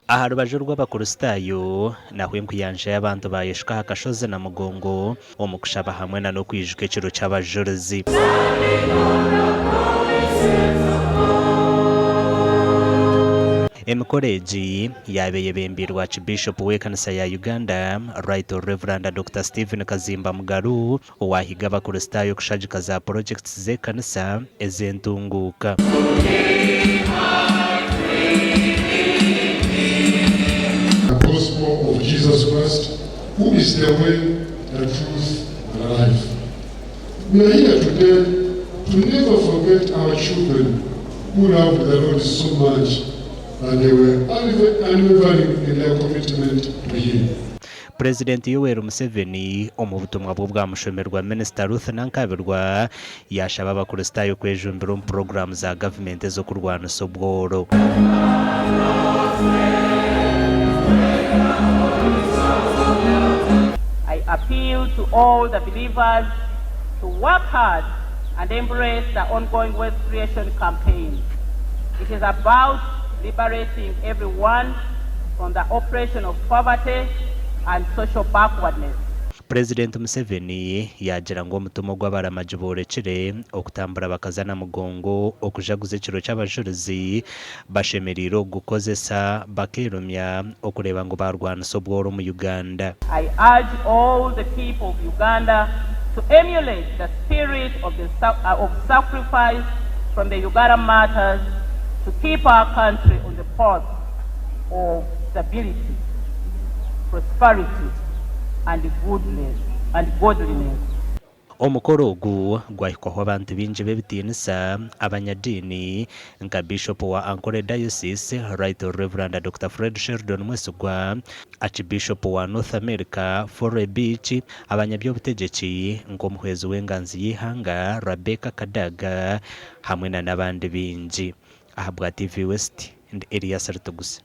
Aha rubaju rw'Abakristaayo, nahwo enkuyanja y'abantu baayeshuka aha kashozi Namugongo omu kushaba hamwe na n'okwijuka ekiro ky'Abajurizi. Emikoro egi yaaba eyebembeirwe Aakibiishopu w'ekanisa ya Uganda, Right Rev. Dokita Stephen Kazimba Mugalu, owaahiga Abakristaayo kushagika za purojekiti z'ekanisa ez'entunguuka. The gospel of Jesus Christ who is the way, the truth and the life. We are here today to never forget our children who loved the Lord so much that they were unwavering in their commitment to him. Purezidenti Yoweri Museveni omu butumwa bwe obwamushomerwa Minisita Ruth Nankabirwa yaashaba abakristaayo kwejumbira omu puroguraamu za gavumenti ez'okurwanisa obworo. I appeal to all the believers to work hard and embrace the ongoing wealth creation campaign. It is about liberating everyone from the oppression of poverty and social backwardness. Purezidenti Museveni yaagira ngu omutima ogu abaramagi boorekire okutambura bakaza Namugongo okujaguza ekiro ky'abajurizi bashemereire okugukozesa bakeerumya okureeba ngu baarwanisa obworo omu Uganda. I urge all the people of Uganda to emulate the spirit of the of sacrifice from the Uganda martyrs to keep our country on the path of stability, prosperity and goodness and godliness. Omukoro ogu gwahikwaho abantu baingi b'ebitiinisa, abanyadiini nka Biishopu wa Ankole Diocese, Right Rev. Dokita Fred Sheldon Mwesigwa, Archbishop wa North America, Fore Beach, abanyaby'obutegyeki nk'omuhwezi w'enganzi y'eihanga Rebecca Kadaga hamwe na n'abandi baingi. Ahabwa TV West, ndi Elias Rutuguse.